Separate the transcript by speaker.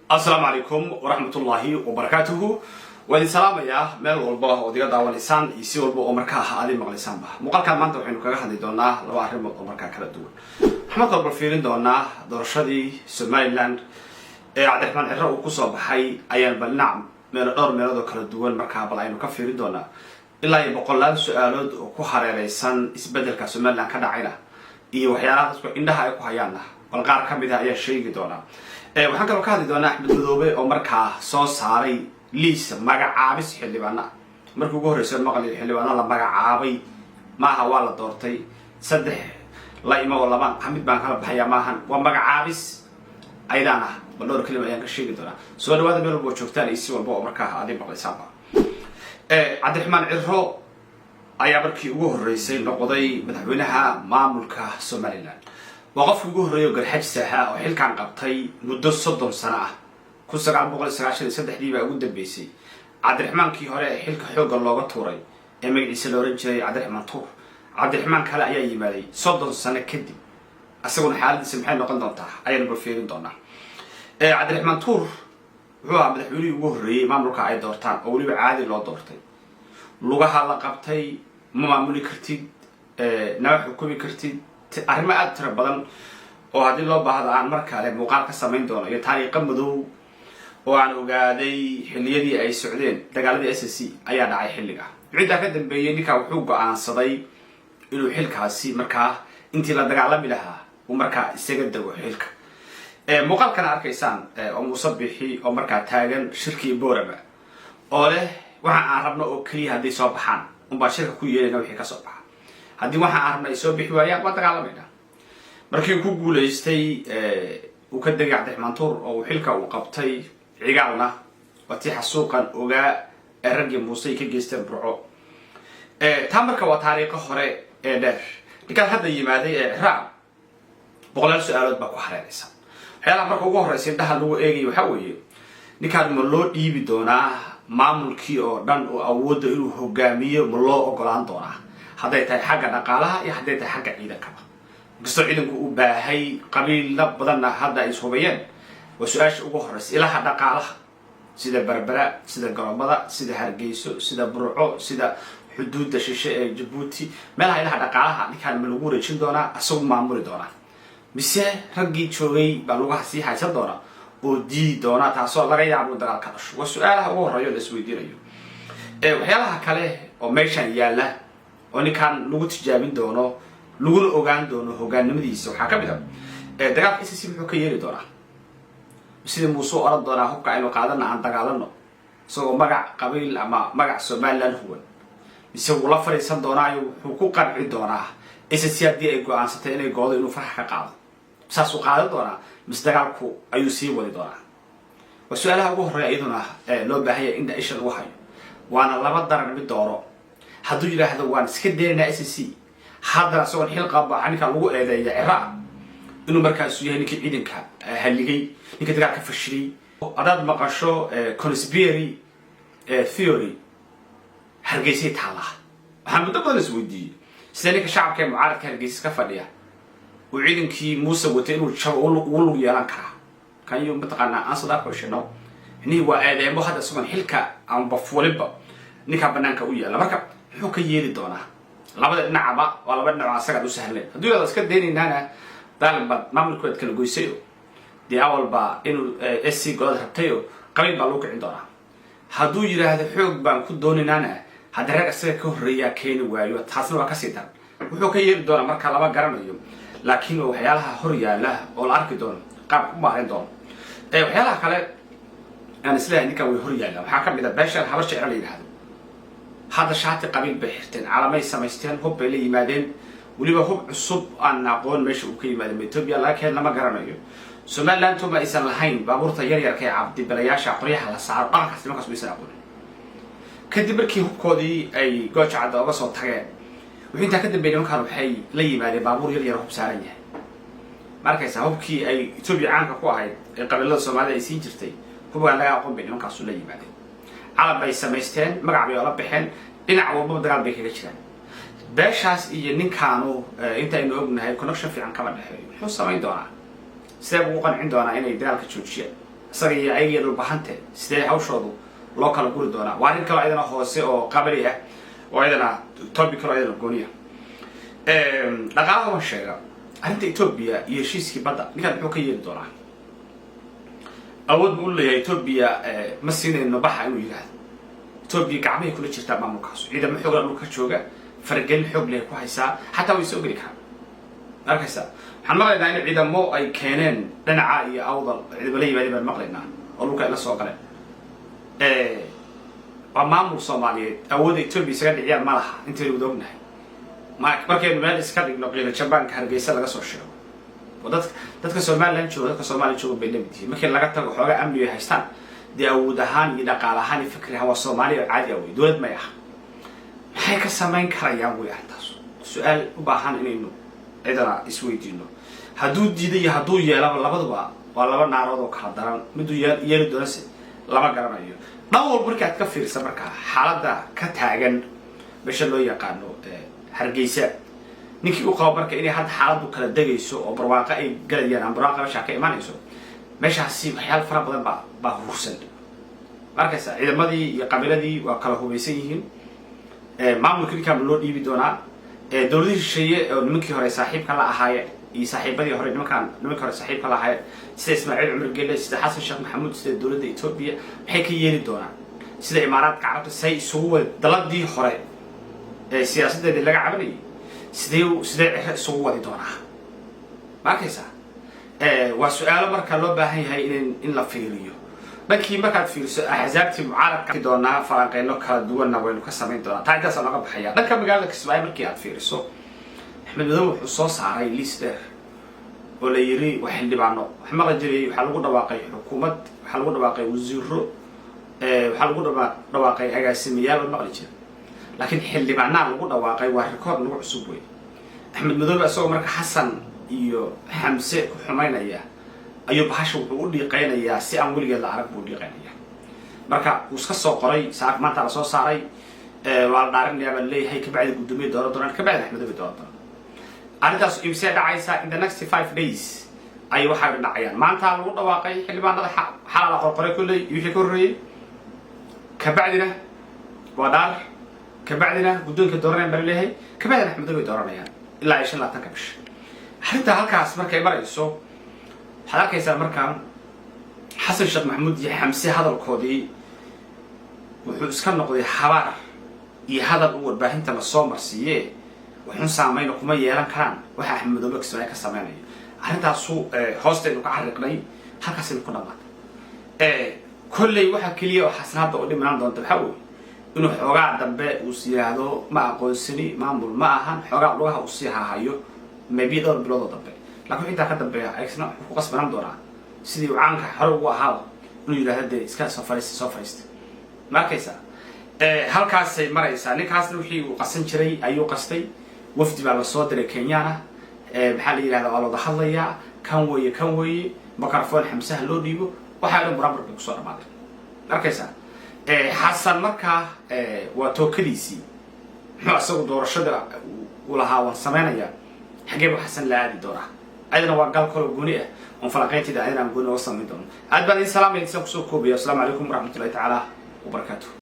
Speaker 1: Asalaamu calaykum waraxmatullaahi wabarakaatuhu. Waa idin salaamayaa meel walba ood iga daawanaysaan iyo si walba oo markaa aad i maqlaysaanba. Muuqaalkan maanta waxaynu kaga hadli doonaa laba arrimood oo markaa kala duwan. Waxaan marka walba fiirin doonaa doorashadii Somaliland ee Cabdiraxmaan Ciro uu kusoo baxay, ayaan bal dhinac meelo, dhowr meelood oo kala duwan markaa bal aynu ka fiirin doonaa, ilaa iyo boqolaal su-aalood oo ku hareereysan isbedelka Somaliland ka dhacayna iyo waxyaalaha dadku indhaha ay ku hayaanna bal qaar ka mid ah ayaan sheegi doonaa. Waxaan kaloo ka hadli doonaa Axmed Madoobe oo markaa soo saaray liis magacaabis xildhibaana. Markii ugu horreysa maqli xildhibaana la magacaabay maaha, waa la doortay. Saddex la imo oo laba mid baan kala baxayaa maahan, waa magacaabis ayadaan ah. Bal dhowr kelima ayaan ka sheegi doonaa. Soo dhawaada meel walba oo joogtaan iyo si walba oo markaa aad i maqlaysaanba. Cabdiraxmaan Ciro ayaa markii ugu horreysay noqday madaxweynaha maamulka Somaliland. Waa qofkii ugu horreeyay oo Garxajis ahaa oo xilkan qabtay muddo 30 sano ah. 1993-dii baa ugu dambeysay Cabdiraxmaankii hore ee xilka xoogga looga tuuray ee magaciisa la ohan jiray Cabdiraxmaan Tuur. Cabdiraxmaan kale ayaa yimaaday 30 sano kadib, isaguna xaaladiisa maxay noqon doontaa ayaanu bal fiirin doonaa. Cabdiraxmaan Tuur wuxuu ahaa madaxweynihii ugu horreeyey maamulka ay doortaan oo weliba caadi loo doortay. Lugaha la qabtay, ma maamuli kartid, nama xukumi kartid, arrimo aada tiro badan oo haddii loo baahdo aan mar kale muuqaal ka samayn doono, iyo taariikho madow oo aan ogaaday xilliyadii ay socdeen dagaaladii SSC ayaa dhacay xilliga. Ciddaa ka dambeeyey ninkaa wuxuu go-aansaday inuu xilkaasi markaa intii la dagaalami lahaa uu markaa isaga dego xilka. Muuqaalkana arkaysaan oo Muuse Bixi oo markaa taagan shirkii Boorama oo leh waxa aan rabno oo keliya hadday soo baxaan unbaa shirka ku yeelayna, wixii kasoo baxa, haddii waxa aan rabno ay soo bixi waayaan, waa dagaalamayna. Markii uu ku guulaystay, uu ka degay Cabdiraxmaan Tuur oo uu xilka uu qabtay Cigaalna, waa tii xasuuqan ogaa ee raggii Muuse ay ka geysteen Burco. Taa marka waa taariikho hore ee dheer. Ninkaan hadda yimaaday ee Ciraaq, boqolaal su-aalood baa ku hareeraysa. Waxyaalaha marka ugu horreysa indhaha lagu eegaya waxaa weeye, ninkaan ma loo dhiibi doonaa maamulkii oo dhan oo awoodda inuu hogaamiyo ma loo ogolaan doonaa, hadday tahay xagga dhaqaalaha iyo hadday tahay xagga ciidankaba? Inkastoo ciidanku uu baahay, qabiilo badanna hadda ay ishubayeen. Waa su-aasha ugu horreysa. Ilaha dhaqaalaha sida Berbera, sida garoomada, sida Hargeyso, sida Burco, sida xuduudda shishe ee Jabuuti, meelaha ilaha dhaqaalaha, ninkaan ma lagu wareejin doonaa, isagu maamuli doonaa, mise raggii joogay baa lugaha sii haysan doona oo diidi doona, taasoo laga yaabo in dagaal ka dhasho? Waa su-aalaha ugu horreeya o la isweydiinayo. Waxyaalaha kale oo meeshan yaalla oo ninkaan lagu tijaabin doono, laguna ogaan doono hogaannimadiisa, waxaa ka mid a dagaalka SSC. Muxuu ka yeeli doonaa? Sidii Muuse oran doonaa, hubka aynu qaadana, aan dagaalano, isagoo magac qabiil ama magac Somaliland huwan, mise wuu la fadhiisan doonaayo, wuxuu ku qanci doonaa SSC haddii ay go-aansatay inay goodo inuu farxa ka qaado, saasuu qaadan doonaa, mise dagaalku ayuu sii wadi doonaa? Waa su-aalaha ugu horreeya iyaduna loo baahanya in isha lagu hayo. Waana laba daran mid dooro. Hadduu yidhaahdo waan iska daynaynaa SSC, haddana isagoon xil qaba ninka lagu eedeeya Ciraa inuu markaasu yahay ninkii ciidanka halligay, ninka dagaalka fashilay. Haddaad maqasho conspiracy theory, Hargeysay taallaa. Waxaan muddo badan is weydiiyey sida ninka shacabka ee mucaaradka Hargeysa ka fadhiya uu ciidankii Muuse watay inuu jabo ugu lug yeelan karaa. Can you mataqaanaa answer that question? No. Nihi waa eedeemo hadda isagoon xilka aanba fulinba ninkaa banaanka u yaalla. Marka muxuu ka yeeli doonaa? Labada dhinacba waa laba dhinac asagaan u sahlayn. Hadduu yidhahdo iska daynaynaana, daalin baad maamulka waad kala goysay oo dee awalba inuu SSC golada rabtay oo qabiil baa lagu kicin doonaa. Hadduu yidhaahdo xoog baan ku doonaynaana, haddii rag isaga ka horreeyaa keeni waayo, taasna waa kasii daran. Wuxuu ka yeeli doonaa marka lama garanayo, laakiin waa waxyaalaha hor yaalla oo la arki doono qaabka u maarin doono. Waxyaalaha kale aan isleeyahay ninkan way hor yaallaan waxaa ka mid a beeshaan Habar Jecla la yidhaahdo. Hadda shaati qabiil bay xirteen, calamay samaysteen, hub bay la yimaadeen, weliba hub cusub aan aqoon meesha uu ka yimaadeen. Ethiopia laga keen lama garanayo. Somaliland ma aysan lahayn baabuurta yaryarka ee cabdibilayaasha qoryaha la saaro, dhaqankaas nimankaas maysan aqoonin. Kadib markii hubkoodii ay Gooja Cadda oga soo tageen, wuxuu intaa ka dambeeyay nimankaan waxay la yimaadeen baabuur yar yar hub saaran yahay. Ma arkaysaa hubkii ay Etoobiya caanka ku ahayd ee qabiilada Soomaalida ay siin jirtay? Hubkaan laga aqoon bay nimankaasu la yimaadeen. Calan bay samaysteen, magac bay ola baxeen, dhinac walbaba dagaal bay kaga jiraan beeshaas. Iyo ninkaanu intaynu ognahay connection fiican kama dhexeeyo. Muxuu samayn doonaa? Sidee buu u qancin doonaa inay dagaalka joojiyaan? Isaga iyo ayagiyo Dhulbahante sidee hawshoodu loo kala guri doonaa? Waa arrin kaloo ayadana hoose oo qabali ah oo ayadana topic kaloo ayadana gooniya. Dhaqaalaha waan sheega. Arrinta Etoobiya iyo heshiiskii badda, ninkaan muxuu ka yeeli doonaa? Awood buu u leeyahay Etoobiya ma siinayno baxa inuu yidhaahdo? Etoobiya gacmahay kula jirtaa maamulkaasu, ciidamo xoogaa dhulka jooga, faragelin xoog leh ku haysaa, xataa way soo geli karaan. Arkaysa, waxaan maqlaynaa in ciidamo ay keeneen dhinaca iyo Awdal, ciidamo la yimaadeen baan maqlaynaa oo dhulka ay la soo galeen. Waa maamul Soomaaliyeed, awoodda Etoobiya isaga dhiciyaan ma laha. Intaynu wada ognahay, markaynu meel iska dhigno qiilo jabaanka Hargeysa laga soo sheego oo dadka Somaliland jooga, dadka Soomaaliya jooga bay lamid yihiin. Markii laga tago xoogaa amniga ay haystaan, dee awood ahaan iyo dhaqaal ahaan iyo fikri ahaan waa Soomaaliya oo caadi ah wey, dowlad may ah. Maxay ka samayn karayaan wey arrintaas? Su-aal u baahan inaynu cidana isweydiino. Hadduu diiday iyo hadduu yeelaba, labaduba waa laba naarood oo kala daran. Miduu yeeli doonase lama garanayo. Dhan walba markii aad ka fiirsa markaa xaaladda ka taagan meesha loo yaqaano Hargeysa, ninkii u qabo marka inay hadda xaaladdu kala degayso oo barwaaqo ay galayaan ama barwaaqa meeshaa ka imanayso, meeshaasi waxyaala fara badan baa huursan. Markaysa ciidamadii iyo qabiiladii waa kala hubaysan yihiin. Maamulka ninkaan loo dhiibi doonaa dowladihii shisheeye oo nimankii hore saaxiibka la ahaayeen iyo saaxiibadii hore nimankaan, nimankii hore saaxiibka la ahaayeen, sida Ismaaciil Cumar Gelle, sida Xasan Sheekh Maxamuud, sida dowladda Etoobiya, maxay ka yeeli doonaan? Sida Imaaraadka Carabta, say isugu wada daladii hore ee siyaasaddeedii laga cabanayay, sidee Ciro isugu wadi doonaa? Ma arkaysaa? Waa su-aalo marka loo baahan yahay in la fiiriyo. Dhankii markaad fiiriso axsaabtii mucaaradka doonaa, falanqeyno kala duwanna waynu ka samayn doonaa. Taa intaasa nooga baxaya. Dhanka magaalada Kismaayo markii aad fiiriso, Axmed Madow wuxuu soo saaray liis dheer oo la yiri waa xildhibaano. Wax maqli jiray, waxaa lagu dhawaaqay xukuumad, waxaa lagu dhawaaqay wasiiro, waxaa lagu dhawaaqay agaasimayaal oo maqli jira, laakiin xildhibaanaa lagu dhawaaqay waa record nagu cusub wey. Axmed Madoobe isagoo marka Xasan iyo Xamse ku xumaynaya ayuu bahasha wuxuu u dhiiqaynayaa si aan weligeed la arag buu dhiiqaynaya. Marka wuu iska soo qoray, maanta la soo saaray, waa la dhaarinaya baa leeyahay. Kabacdi guddoomiye dooran doonaan, kabacdi Axmed Madoobe dooran doonaan. Arrintaas imsee dhacaysa? In the next 5 days ayay waxaa dhacayaan. Maanta lagu dhawaaqay xildhibaanada, xalaa la qorqoray kolley iyo wixii ka horreeyey. Kabacdina waa dhaar, kabacdina guddoonka dooranayaan baa laleeyahay, kabacdina Axmed Madoobe dooranayaan ilaa iyo 25-ka bisha. Arrintaa halkaas markay marayso, waxaad arkaysaa markaa Xasan Sheekh Maxamuud iyo Xamse hadalkoodii wuxuu iska noqday habaar iyo hadal uu warbaahinta lasoo marsiiye. Waxun saamayna kuma yeelan karaan waxa Axmed Madoobe Kismaayo ka sameynayo. Arrintaasu hoostaynu ka xariiqnay, halkaasaynu ku dhamaatay. Kolley waxaa keliya oo Xasan hadda u dhimanaan doonta waxaa weye inuu xoogaa dambe uus yidhaahdo ma aqoonsani, maamul ma ahan, xoogaa lugaha uu sii hahayo, maybe dhowr bilood oo dambe. Lakin wixii intaa ka dambeeya isna wuxuu ku qasbanaan doonaa sidii uu caanka hore ugu ahaaba inuu yidhahdo dee iska soo fariista, soo fariista. Ma arkaysaa? Halkaasay maraysaa. Ninkaasna wixii uu qasan jiray ayuu qastay. Wafdi baa lasoo diray Kenyaan ah. Maxaa la yidhahdaa, waa looda hadlayaa. Kan weeye, kan weeye, microphone Xamsaha loo dhiibo, waxaa dhan buraanbur bay kusoo dhamaaday. Arkaysaa, Xasan markaa waa tookadiisii. Muxuu isagu doorashada uu lahaa waan samaynayaa, xaggee buu Xasan la aadi doonaa? Ayadana waa gal kaloo gooni ah oon falanqaynteeda ayadana aan gooni oga samayn doono. Aad baan idin salaamaya, intisaan kusoo koobaya. Asalaamu calaykum waraxmatullahi tacaala wabarakaatuh.